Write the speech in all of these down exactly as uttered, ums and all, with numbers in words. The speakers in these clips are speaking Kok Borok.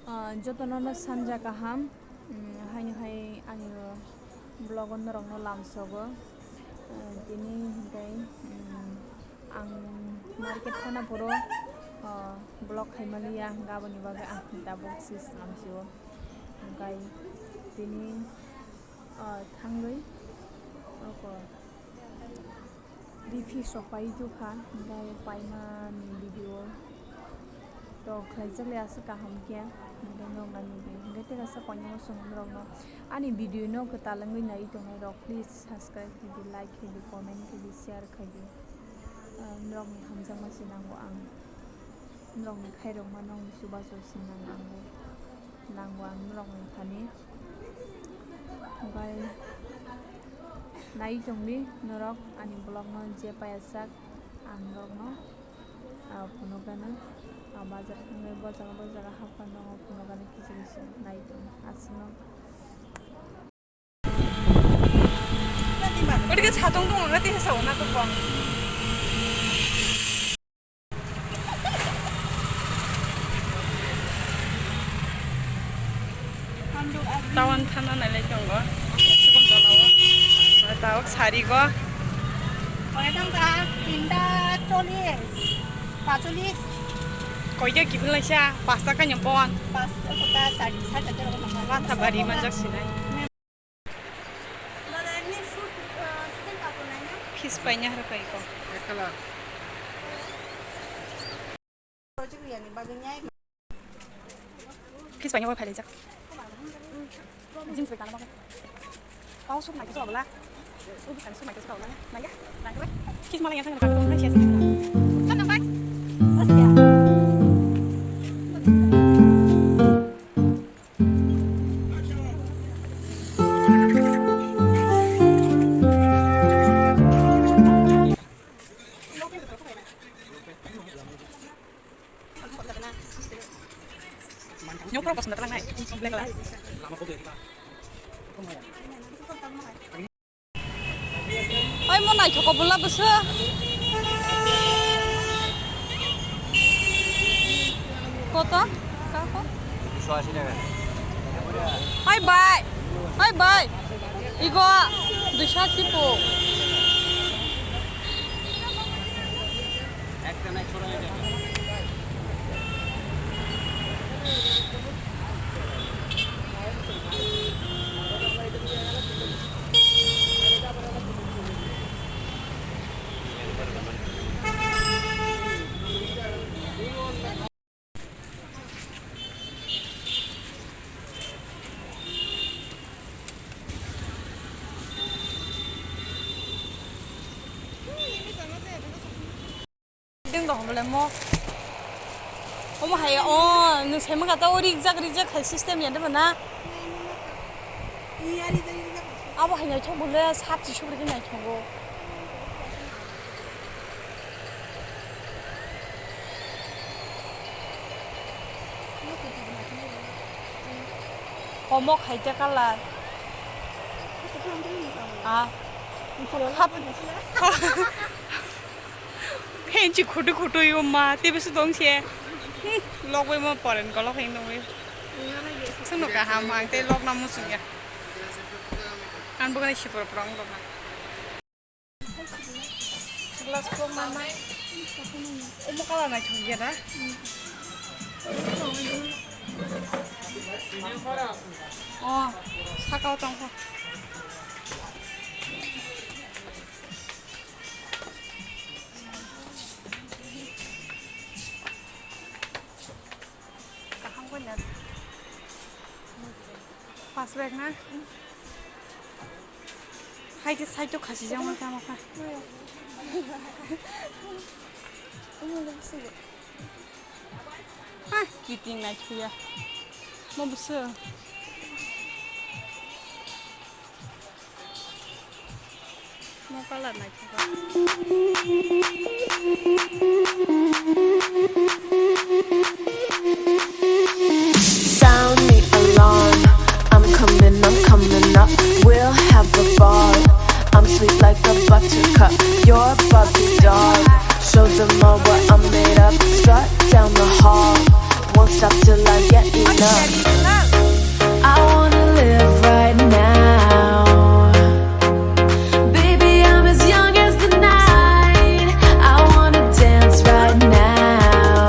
Ah, jotono no sanja kaham, mm, haino hai ani vlog o norokno lamsogo. Ah, tini hinkhe, mm, ang market thana phuru, ah, vlog khaimani ya, hinkhe aboni bagwi ang tabuk se slamsio. Hinkhe tini, ah, thangwi oko. Riphi sok pai tongkha, hinkhe paimani video to khlaijak le aswk kaham khe, hinkhe norok naidi, hinkhe tei kaisa koinwi swng norokno ani video no kwtal wngwi nai tongnai rok, please subscribe khaidi, like khaidi, comment khaidi, share khaidi. Ah, norokni hamjakma se nango ang. Norokni khairokma nokni chubachu se nang nango, nango ang norokni thani. Obai nai tongdi norok ani vlog no je payajak ang norokno, ah, phunukgano, ah, bazar thangwi bo jaga bo jaga hapkha nongo phunukgano kisu kisu nai tong aswkno. Ori ke satung tong ora tisa ona to bang. Tawan thana nai lai tongo. Sikum tola o. Tawak sari go. Koi tang ka? Tinta cholis. Pacholis. Koi ke kibin lai sa? Pasta ka nyam pon. Pasta kota sari sa ka tero ko. Mata bari manjak sinai. Fish paina haro kai ko. Fish paina bo phailaijak. Jeans bai tangma. Pao sok mai ko sok abla. Ubi kan sok mai ko sok abla. Nangya. Nangya. Fish malai yang sang kan. Kan nampai. Asia. Nyokro pas nang nai, black lah. Oi, mo naithok bwla bwswk. Koto? Kako? Oi, bai. Oi, bai. Igo duiso asi po. Sing dong bole mo. Omo hai o, nwng sai maka ta o rijak rijak hai system ya de bana. Abo hai naithok bole sat chisuk rikhe naithogo. Komok hai te kalar. Ah. Hap. Phenchi khutu khutu yo ma, tei bisi tong se. Hmm, lok bai ma poren kolok hai nungwi. Sungno kaham ang tei lok na musung ya. Ang bugani sipor prong lok na. Glass ko mama. Omo kala naithok ya da. Oh, sakao tongkha. Kaham ko na. Pas bag na. Hai ke side to khasi jang ma tamo kha. Ha, kiting nai thuya. Mo busu. Mo color nai thuya. Sound the alarm. I'm coming, I'm coming up. We'll have a ball. I'm sweet like a buttercup. You're Barbie doll. Show them all what I'm made of. Strut down the hall. Won't stop till I Get enough. I wanna live right now. Baby, I'm as young as the night. I wanna dance right now.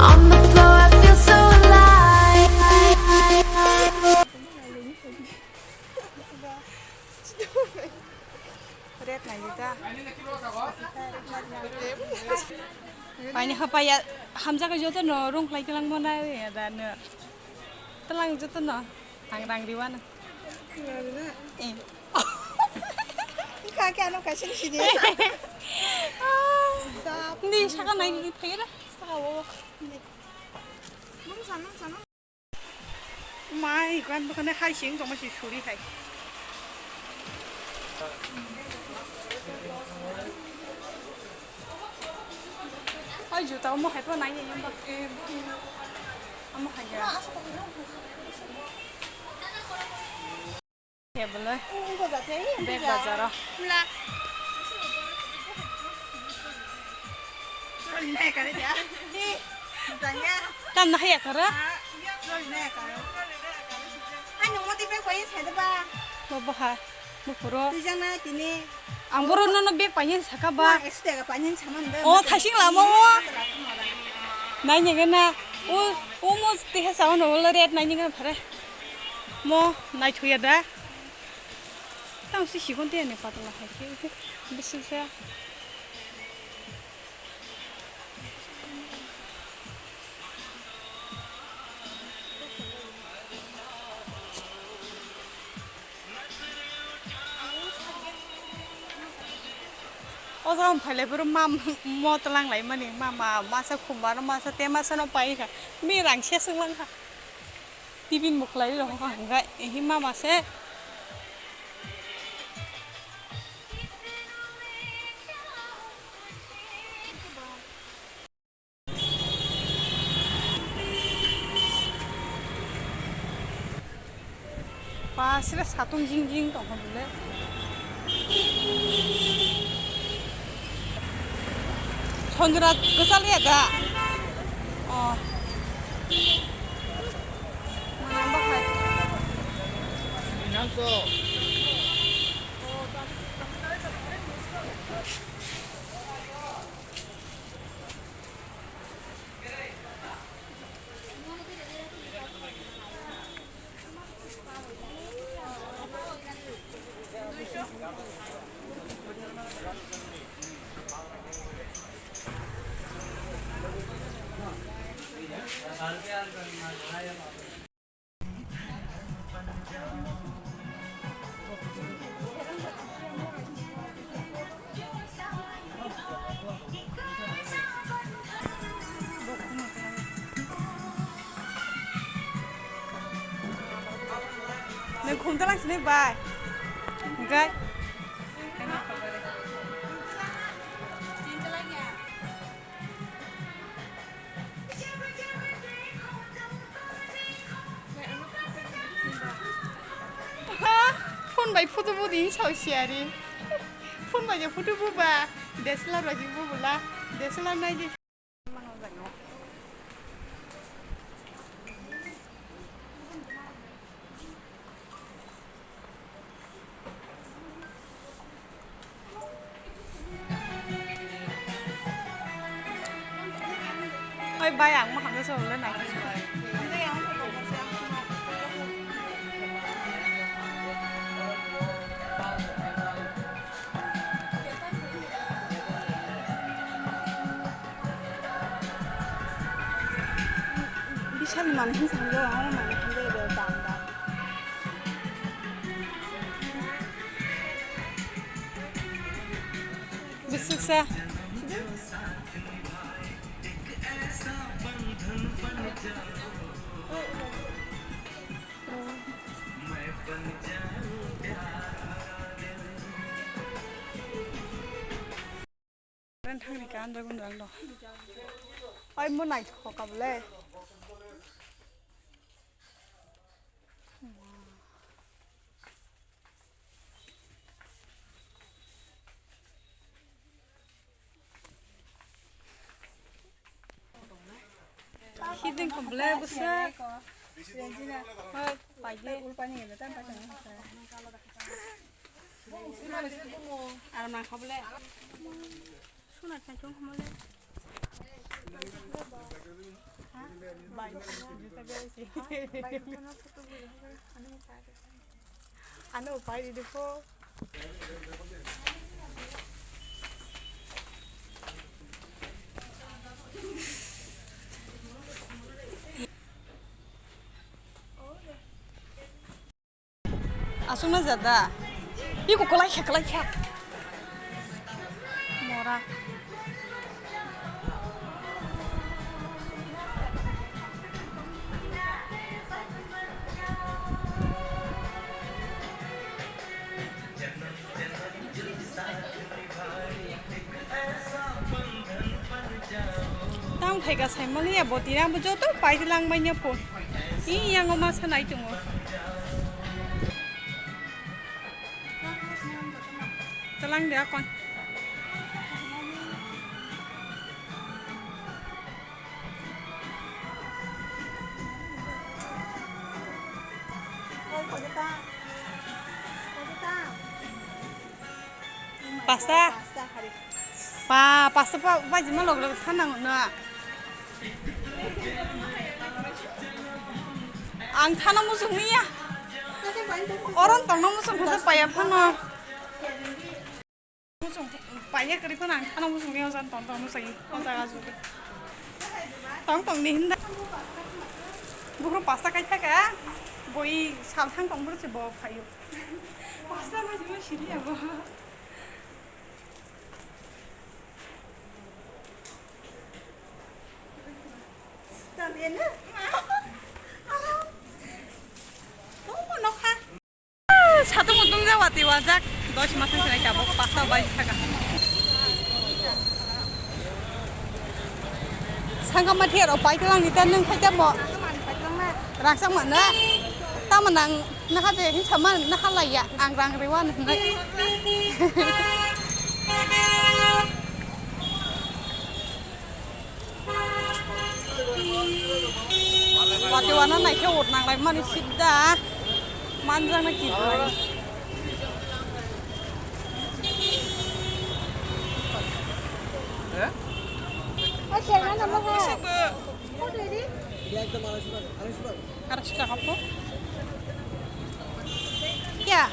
On the floor, I feel so alive. Red nai ta. Paini hapaya hamjak joto no rung khlai klang mo na ya da no. Telang joto no ang rang riwa na. Eh. Ka kya no kaisa sidi. Ni saka nai ni phai ra saka wo. Mung san mung san. Mai, kan bukan hai sing tong masih suri hai. Ai, juta omo hai pa nai ni yamba. Omo hai ya. Table. Bag bazar. Tam na haya kara? Ani moti bag payin sa da ba. Bo bo ha. Bo puro. Tijang na tini. Ang boro no no bag payin saka ba. Wa, ekso taka payin saman da. O, thasing lama o. Nai ni gana. O, o mo te ha sa no lo red nai ni gana phare. Mo nai thuya da. Tang si sikon te ne patla hai ke. Bisu sa. O jaga phailai phuru mam mo tlang lai mani mama masa khumbar masa te masa no pai kha mi rang se sung lang kha. Tibin muklai rok hwnka hwnkhe himma mase. Pasre satung jing jing tongkha bole. Sonjora kwchal ya da? Oh. Manang bahai. Nwng khum talang sini bai. Hwnkhe. Ha? Phone bai photo bo di sao siari. Phone bai je photo bo ba. D S L R bai je bo bula. D S L R nai di. Oi bai, ang mohang no solo nai. Bisal ni manwi hwnwi sango, omo manwi hwnwi de dam dam. Bisik sa. Ren thangni ka andra gundra no. Oi mo naithok ka bole. Kiding komple busa. Hoi, paide. Aram nang khable. Suna chai chong khamale. Bai. Ano pai di ko. Aswk na jada. Iko kwlai kha, kwlai kha. Mora. Tang thai ka sai mani ya boti na bo joto pai lang manya po. I yang o masa nai tungo. Talang de akon. Pasta. Pasta hari. Pa, pasta pa, pa jima log log than nang na. Ang thana musung niya. Oron tong no musung khata paya phano. Musung paya kari phano ang thana musung niya jan tong tong musung. Tong tong ni hinda. Buhru pasta kai thaka. Boi sal thang tong buru se bo phayo. Pasta ma jima siri abo. Satung utung jawa tiwajak dos masang sinai tabuk pasta bai saka. Sangka ma thero pai tlang ni tan nang khai tamo. Rangsak mana? Tamo nang. Naha de hin sama naha laiya ang rang rewa na hinai. Wati wana nai khe ur nang lai mani sidda manjang na ki lai. Arsho taka po. Ya.